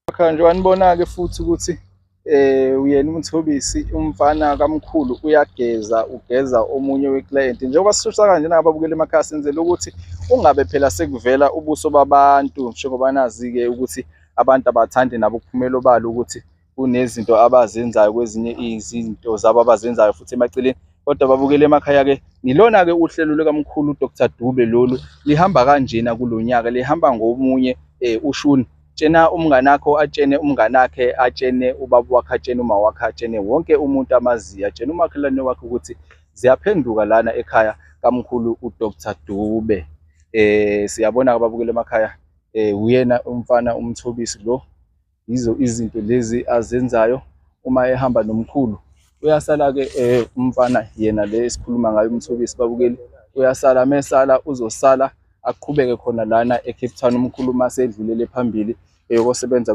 Emakhaya njengoba nibona-ke futhi ukuthi uyena uMthobisi umfana kamkhulu uyageza, ugeza omunye weklayenti. Njengoba sishutha kanjena ababukeli emakhaya senzela ukuthi ungabe phela sekuvela ubuso babantu njengoba nazi-ke ukuthi abantu abathandi nabo ukuphumela obala ukuthi kunezinto abazenzayo kwezinye izinto zabo abazenzayo futhi emaceleni. Kodwa babukele emakhaya-ke ngilona-ke uhlelo lukamkhulu uDr Dube lolu lihamba kanjena kulo nyaka lihamba ngomunye ushuni. Tshena umnganakho atshene umnganakhe atshene ubaba wakhe atshene uma wakhe atshene wonke umuntu amaziyo atshene umakhelwane wakhe ukuthi ziyaphenduka lana ekhaya kamkhulu uDr Dube. Siyabona ababukeli emakhaya uyena umfana uMthobisi lo yizo izinto lezi azenzayo uma ehamba nomkhulu. Uyasala-ke umfana yena le esikhuluma ngayo uMthobisi babukeli uyasala mesala uzosala aqhubeke khona lana eCape Town umkhulu uma sedlulele phambili eyokosebenza.